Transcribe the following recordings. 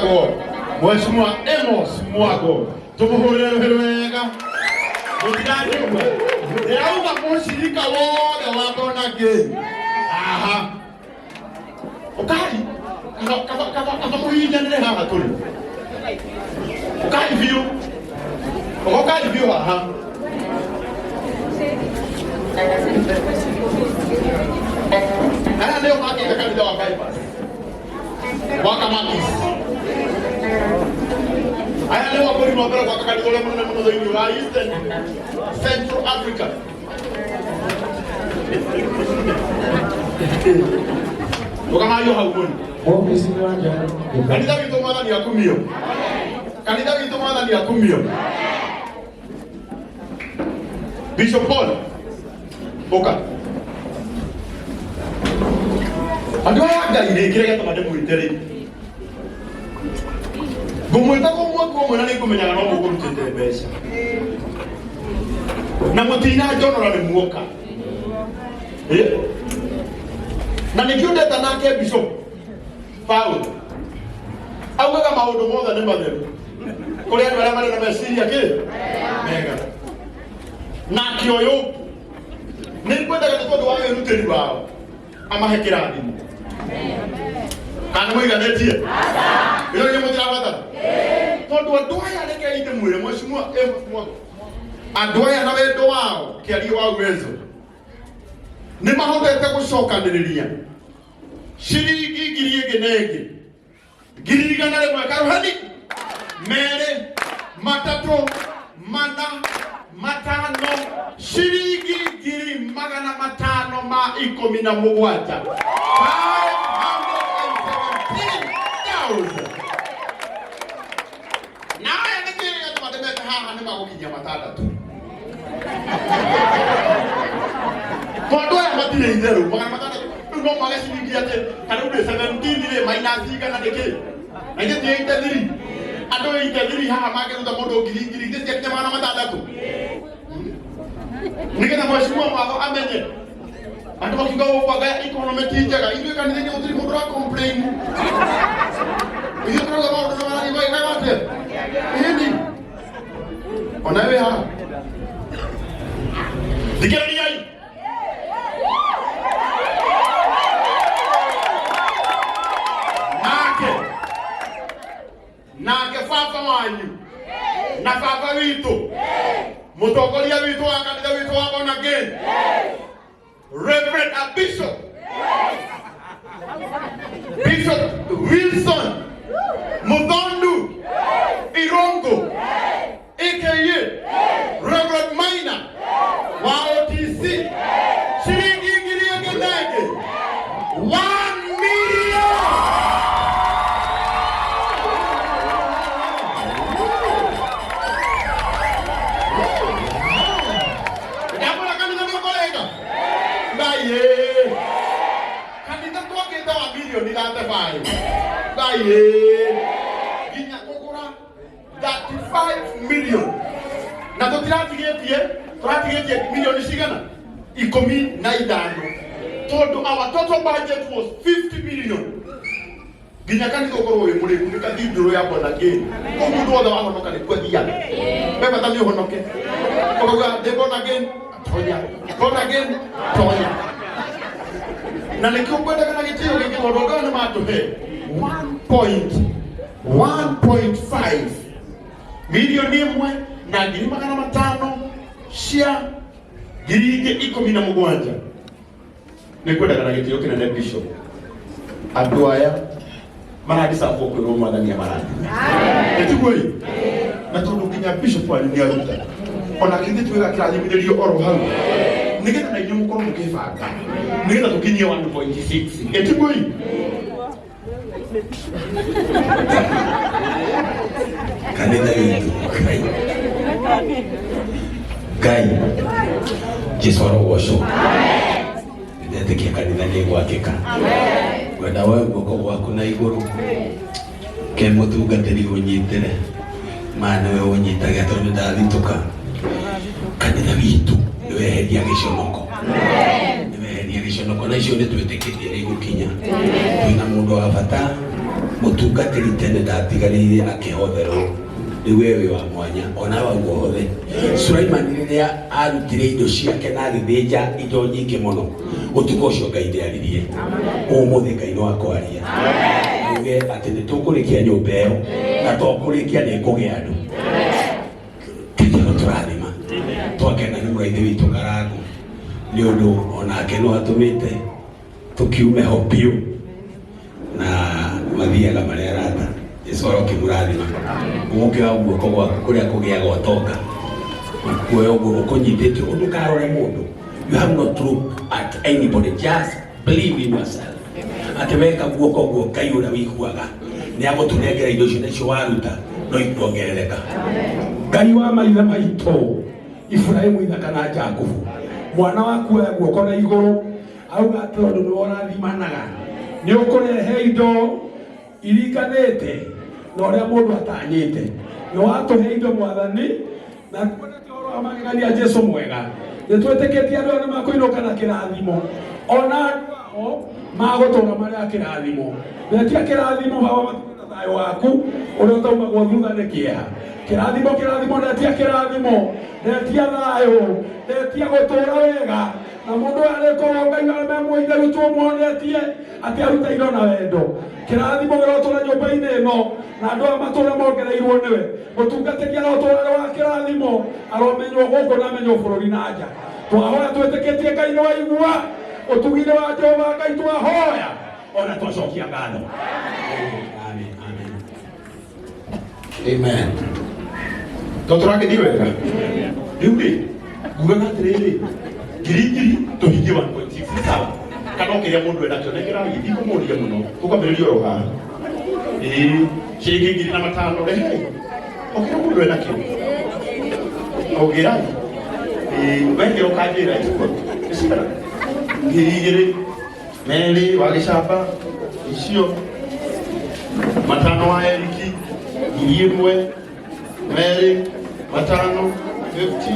Etagwo Mheshimiwa Amos Mwago. Tumuhurire ruhi rwega. Mũtiranjigua. Ndĩrauga mũcirika wothe wa Born Again. Aha. Ũkai. Kaba kaba kaba kaba mũhihinyanĩre haha tũrĩ. Ũkai biũ. Ũkai biũ haha. Aya nĩo makĩte kanitha wa bypass. Wa Kamakis. Aya nĩo akũri wa mbere gwaka kanitha ũrĩa mũnene mũno thĩinĩ wa Eastern Central Africa. Rũgamario hau mũno. Ofisi wanja. Kanitha witũ mwathani akumio. Kanitha witũ mwathani akumio. Bishop Paul, ũka. Andũ aya a Ngai rĩ, kĩrĩa gĩatũma ndĩmwĩte rĩ, ngũmwĩta ũmwe kwa ũmwe na nĩngũmenyaga no mũkũrutĩte mbeca na mũtinanjonora nĩ muoka. Eh? Na nĩkĩo ndeta nake Bishop Paul augaga maũndũ mothe nĩ matheru kũrĩ andũ arĩa marĩ na meciria kĩ mega. Nake ũyũ nĩ ngwendaga nĩ tondũ wa wĩrutĩri wao amahe kĩrathimo. Kana mũiganĩtie ĩyo nĩ mũtirabatara tondũ andũ aya rekei ndĩmwĩre mheshimiwa Amos Mwago, andũ aya na wendo wao kĩario wa uwezo nĩ mahotete gũcokanĩrĩria ciringi ngiri ĩngĩ na ĩngĩ 100,000 karuhani merĩ matatũ mana matano ciringi 517,000, 517,000. Na aya nĩ kĩĩ gĩatũma ndĩmete haha nĩ magũkinyia matandatũ tondũ aya matirĩ itherũ 600 rĩu no mage ciringi atĩ ta rĩu ndĩ 17 rĩ minus igana nĩ kĩ na ithuĩ ti 83 andũ 83 haha mangĩruta mũndũ ngiri ngiri ithuĩ ciakinya 600 nĩgetha mheshimiwa watho amenye andũ makiuga gũkũ anga economy ti njega ithuĩ kanitha-inĩ gũtirĩ mũndũ ũra complain ithuĩ tũrauga maũndũ nĩ marathiĩ wega atĩa ĩni ona wĩ haha thikĩrĩriai. Nake nake baba wanyu na baba witũ mũtongoria witũ wa kanitha witũ wa Born Again Reverend a Bishop Bishop Wilson Muthondu Irongo aka Reverend Maina wa OTC ciringi 1,000 1 million. Ndamũra kanitha nĩ ũkorenga Ngai ĩ kanitha twakĩte wa mirioni 35 Ngai ĩ nginya kũgũra 35 million na tũtiratigĩtie tũratigĩtie milioni cigana 15 tondũ our total budget was 50 million nginya kanitha ũkorwo wĩ mũrĩku nĩ cathedral ya Born Again kũu mũndũ wothe wahonoka nĩ kuo athiaga we bata nĩ ũhonoke ũkauga ndĩ Born Again tonya Born Again tonya na nĩkĩo ngwendaga na gĩtĩo gĩkĩ tondũ andũ aya nĩ matũhe 1.1.5 milioni ĩmwe na 500,000 cia 17,000 nĩ kwendaga na gĩtĩo kĩnene bishop andũ aya maradicabwo kwĩrwo mwathani amarathime ĩtiguo ĩ na tondũ nginya bishop wanyu nĩ aruta ona kĩndĩ twĩga kĩrathimithĩrio oro hau nĩgetha na inyuĩ mũkorwo mũkĩbanga nĩgetha tũkinyie 1.6 ĩtiguo ĩ. Kanitha witũ Ngai Ngai Jesu arogocwo. Ndetĩkia kanitha nĩ gwakĩka ngwenda woe guoko gwaku na igũrũ ke mũtungatĩri ũnyitĩre ma nĩwe ũnyitage tondũ nĩ ndathitũka. Kanitha witũ nĩ weheria gĩconoko nĩ weheria gĩconoko na icio nĩ twĩtĩkĩtie nĩ igũkinya twĩna mũndũ wa bata. Mũtungatĩri tene ndatiganĩire akĩhotherwo rĩu we wĩ wa mwanya ona wauga ũhothe. Sulaimani rĩrĩa arutire indo ciake na agĩthĩnja indo nyingĩ mũno, ũtukũ ũcio Ngai ndĩaririe. Ũmũthĩ Ngai no akwaria auge atĩ nĩ tũkũrĩkia nyũmba ĩyo, na to kũrĩkia nĩ ĩkũgĩa andũ. Kĩndũ tũrathima twakena nĩ mũraithe witũ Karangu nĩ ũndũ onake no atũmĩte tũkiume ho biũ na mathiaga marĩa arata. Jesu arokĩmũrathima. Ũgũkĩoya guoko gwaku kũrĩa kũgĩaga ũtonga, kuoya ũguo ũkũnyitĩte ũndũ ndũkarore mũndũ. You have not to look at anybody, just believe in yourself atĩ weka guoko guo Ngai ũrĩa wĩiguaga nĩ agũtũnengera indo icio, nacio waruta no ikuongerereka. Ngai wa maithe maitũ Iburahĩmu, Ithaka na Jakubu, mwana waku oya guoko na igũrũ auga atĩ tondũ nĩwe ũrathimanaga nĩ ũkũrehe indo iringanĩte na ũrĩa mũndũ atanyĩte. Nĩ watũhe indo Mwathani, na tuonete ũhoro wa magegania. Jesu mwega, nĩ twĩtĩkĩtie andũ aya nĩ makũinũka na kĩrathimo, ona andũ ao magũtũra marĩ a kĩrathimo. Retia kĩrathimo, Baba, matũre na thayũ waku ũrĩa ũtaumagwo thutha nĩ kĩeha. Kĩrathimo, kĩrathimo, ndetia kĩrathimo, ndetia thayũ, ndetia gũtũra wega na mũndũ ũyũ arĩkorwo Ngai arĩa me muoyo. Ithe witũ ũmuonetie atĩ aruta indo na wendo. Kĩrathimo gĩrotũra nyũmba-inĩ ĩno na andũ aya matũre mongereirwo nĩwe. Mũtungatĩri arotũra arĩ wa kĩrathimo, aromenywo gũkũ na amenywo bũrũri na nja. Twahoya twĩtĩkĩtie Ngai nĩ waigua ũtugi-inĩ wa Jehova Ngai, twahoya ona twacokia ngatho. Amen, amen. Amen. To tũragĩthiĩ wega rĩu rĩ, ngugaga atĩrĩrĩ, ngiri ngiri tũhingie 1.6 nĩ sawa, kana o kĩrĩa mũndũ enakĩo nengerai, ndikũmũria mũno, tũkwambĩrĩria oro haha. Ĩĩ, ciringi ngiri na matano, rehei o kĩrĩa mũndũ enakĩo, ũgĩrai. Ĩĩ, wekĩra ũkanjĩra ĩtiguo nĩ cigana. 2000 merĩ wa gĩcamba icio, matano wa Eriki, 1000 merĩ, matano, 50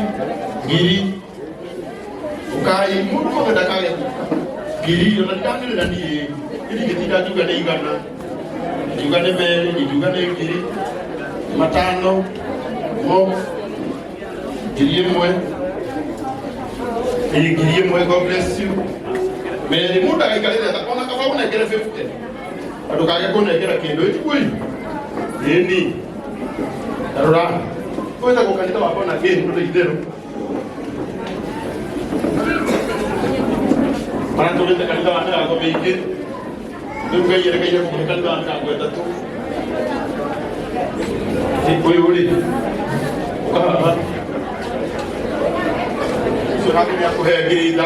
ngiri. Ũkai mũndũ wothe ndakage ngiri, ona ndikanĩrĩra niĩ ndingĩtinda njuga nĩ igana, njuga nĩ merĩ, njuga nĩ ngiri matano mo, 1000, ĩĩ, 1000. God bless you. Merĩ mũndũ agaikarĩre ona kaba ũnengere 50, ndũkage kũnengera kĩndũ ĩtiguo ĩni. Tarora, wĩtagwo kanitha wa Born Again, ndũrĩ itherũ, maratũrĩte kanitha wa mĩrango mĩingĩ, rĩu Ngai erekeire kũmũhe kanitha wa mĩrango ĩtatũ. Ũyũ rĩ ũkahaha ũcio nake nĩ akũhe 5000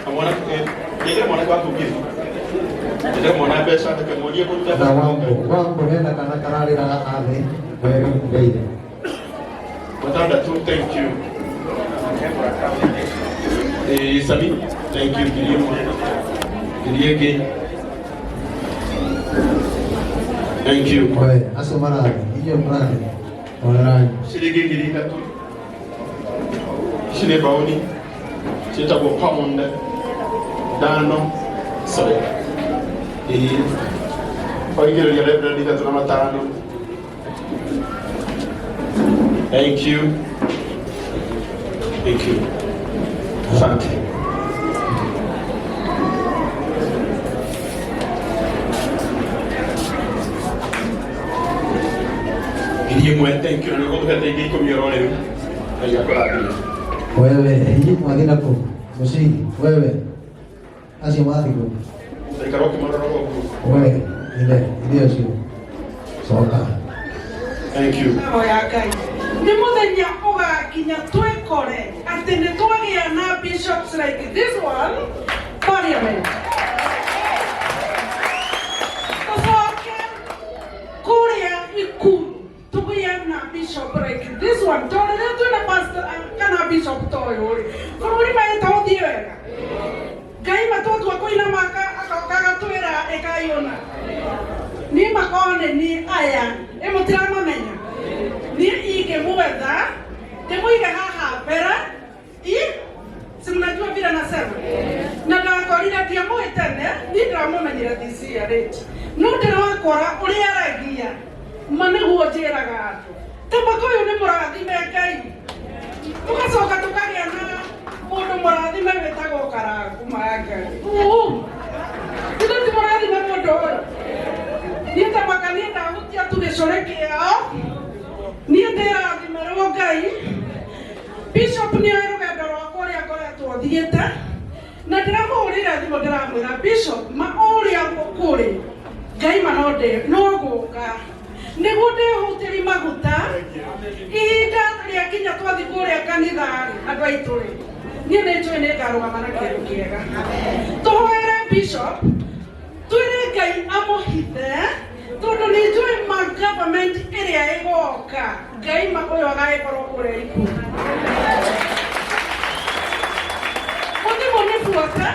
na mwana nengera mwanake waku ngiri, nengera mwana mbeca, reke muonie kũruta. Na Wambo, Wambo hena kana kararĩra haha thĩ wega ngeire. Matandatũ, thank you. Sami, thank you. 1000, 1000, thank you. We acio marathiĩ, inyuĩ mũrathiĩ, orerai. Ciringi 3000, ici nĩ mbaũni ciĩtagwo pound ndano, sorry, ĩĩ, oigĩrĩria reverend ithatũ na matano. Thank you, thank you, asante. 1000, thank you. Na nĩguo tũhete ingĩ 10 oro rĩu. Ngai akũrathime. Wewe, inyuĩ mwathiĩ nakũ mũciĩ? Wewe, acio mathiĩ kũ? Ndaikara ũkĩmaroraga ũguo. We ithe, ithe ũcio coka. Thank you. Ngoro ya Ngai nĩ mũthenya ũgakinya twĩkore atĩ nĩ twagĩa na bishops like this one parliament, tũcoke kũrĩa Ikuru tũgĩe na bishop like this one, tondũ rĩrĩa twĩna pastor kana bishop ta ũyũ rĩ, bũrũri maĩta ũthiĩ wega. Ngai matũtua kũinama agoka agatwĩra ĩkai ũna. Niĩ makorwo nĩ niĩ aya ĩ mũtiramamenya, niĩ ingĩmwetha ndĩmũige haha mbere. I si mnajua vile nasema, na ndakorire ndiamũĩ tene, niĩ ndĩramũmenyire this year rate no ndĩrakora. Ũgakora ũrĩa aragia ma nĩguo njĩraga andũ tabaka ũyũ nĩ mũrathime Ngai. Tũgacoka tũkagĩa na mũndũ mũrathime wĩtagwo Karangu Manga. Ithe ti mũrathime mũndũ ũyũ. Niĩ tabaka niĩ ndahutia tu gĩcũrĩ kĩao. Niĩ ndĩrathimĩrwo Ngai. Bishop nĩ oĩ rũgendo rwakwa ũrĩa ngoretwo thiĩte. Na ndĩramũhũrĩra thimũ ndĩramwĩra Bishop ma ũrĩa kũrĩ Ngai ma no no gũka nĩguo ndĩhutĩri maguta ihinda rĩakinya twathiĩ kũrĩa kanitha-rĩ andũ aitũ rĩ niĩ nĩ njũĩ nĩ ngarũgama na kĩndũ kĩega. Tũhoere Bishop twĩre Ngai amũhithe tondũ nĩ njũĩ ma government ĩrĩa ĩgoka Ngai ma ũyũ agagĩkorwo kũrĩa Ikuru. Mũthimũnĩbuata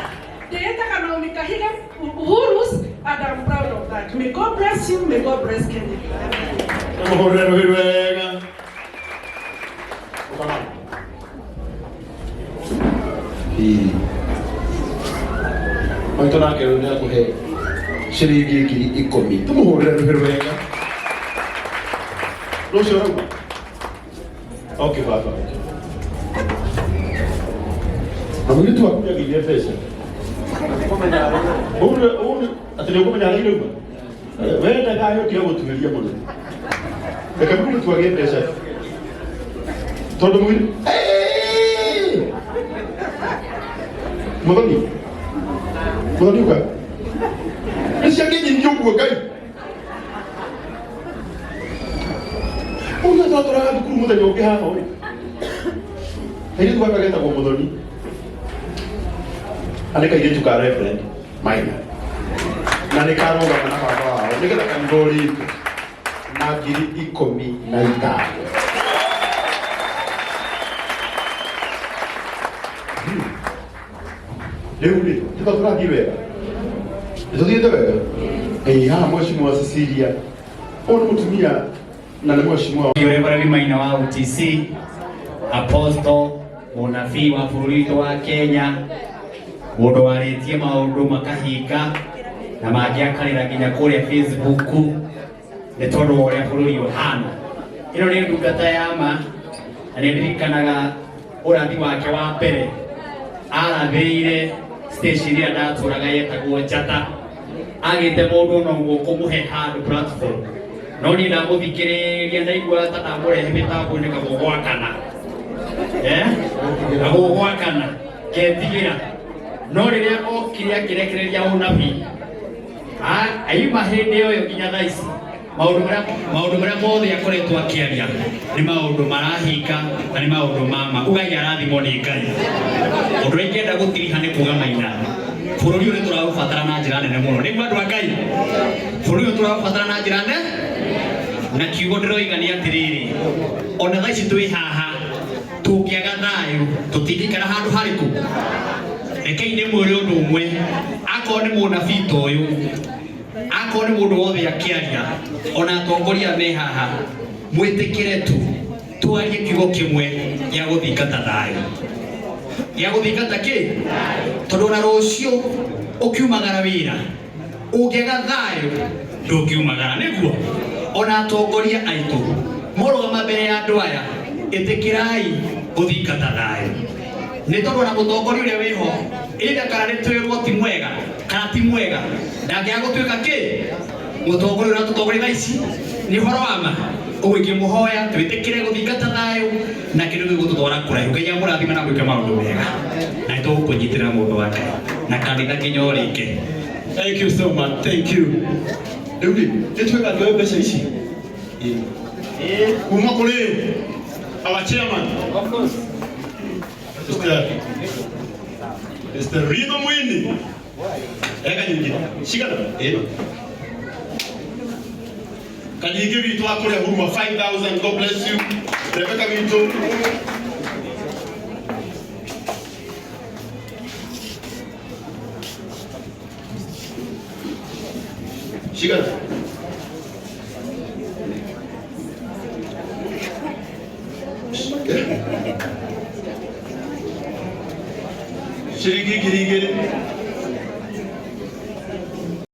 ndĩĩtaga Naomi Kahiga Uhurus and I'm proud of that. May God bless you, may God bless Kenya. Tũmũhũrĩre rũhĩ rwega. Maitũ nake rĩu nĩakũhe ciringi 10,000. Tũmũhũrĩre rũhĩ rwega. Rũcio ũrauma? Okay, baba. Na mũirĩtu waku nĩagĩire mbeca. Ũũ atĩ nĩũkũmenya harĩa irauma? Wenda thayũ tiga gũtuĩria mũno. Reke mũirĩtu agĩe mbeca. Tondũ mũirĩtu Mũthoni. Mũthoni uka. Nĩ ciake nyingĩ ũguo Ngai. Ũguo twatũraga thukuru mũthenya ũngĩ haha ũyũ. Kairĩtu gaka getagwo Mũthoni. Na nĩ kairĩtu ka Reverend Maina. Na nĩ karũgama na baba wao nĩgetha kanitha ũrĩte na 15,000. Rĩu rĩ, tũka tũrathiĩ wega. Nĩtũthiĩte wega? Ĩĩ, haha Mheshimiwa Cecilia. Ũyũ nĩ mũtumia na nĩ mheshimiwa. Reverend Maina wa UTC, Apostle, mũnabii wa bũrũri witũ wa Kenya, mũndũ warĩtie maũndũ makahinga na mangĩ akarĩra nginya kũrĩa Facebook nĩ tondũ wa ũrĩa bũrũri ũhana. Ĩno nĩ ndungata ya ma na nĩ ndirikanaga ũrathi wake wa mbere arathĩire station ĩrĩa ndatũraga yetagwo Njata, agĩte mũndũ ona ũmwe ũkũmũhe handũ platform, no niĩ ndamũthikĩrĩria ndaigua ta ndamũrehe mĩtambo-inĩ kagũgwakana kagũgwakana ketigĩra, no rĩrĩa okire akĩrekereria ũnabii aima hĩndĩ ĩyo nginya thaa ici maũndũ marĩa mothe akoretwo akĩaria nĩ maũndũ marahinga na nĩ maũndũ ma ma. Ugai arathimwo nĩ Ngai. Ũndũ ũrĩa ingĩenda gũtiriha nĩ kuga Maina, bũrũri ũyũ nĩ tũraũbatara na njĩra nene mũno. Nĩguo andũ a Ngai, bũrũri ũyũ tũraũbatara na njĩra nene, na kiugo ndĩroiga nĩ atĩrĩrĩ, ona thaa ici twĩ haha tũngĩaga thayũ tũtingĩikara handũ harĩkũ. Rekei ndĩmwĩre ũndũ ũmwe, akorwo nĩ mũnabii ta ũyũ, akorwo nĩ mũndũ wothe akĩaria, ona atongoria me haha, mwĩtĩkĩre tu twarie kiugo kĩmwe gĩa gũthingata thayũ, gĩa gũthingata kĩ, tondũ ona rũciũ ũkiumagara wĩra ũngĩaga thayũ ndũngiumagara. Nĩguo ona atongoria aitũ morũgama mbere ya andũ aya, ĩtĩkĩrai gũthingata thayũ, nĩ tondũ ona mũtongoria ũrĩa wĩho ĩnda kana nĩ twĩrwo ti mwega kana ti mwega, ndangĩaga gũtuĩka kĩ mũtongoria ũrĩa tũtongoria thaa ici nĩ ũhoro wa ma. Ũguo ingĩmũhoya twĩtĩkĩre gũthingata thayũ na kĩndũ gĩgũtũtwara kũraihu. Ngai amũrathime na gwĩka maũndũ mega, na nĩtũgũkũnyitĩrĩra mũndũ wa Ngai na kanitha nginya ũrĩke. Thank you so much. Thank you. Rĩu rĩ, nĩ tuĩka tuoe mbeca ici. Kuma kũrĩ our chairman. Of course. Mr. Rino Mwini. Eka nyingĩ. Cigana? Ĩno. Kanyingĩ witũ wa kũrĩa Huruma 5000. God bless you. Rebecca witũ. Cigana? Ciringi 2,000.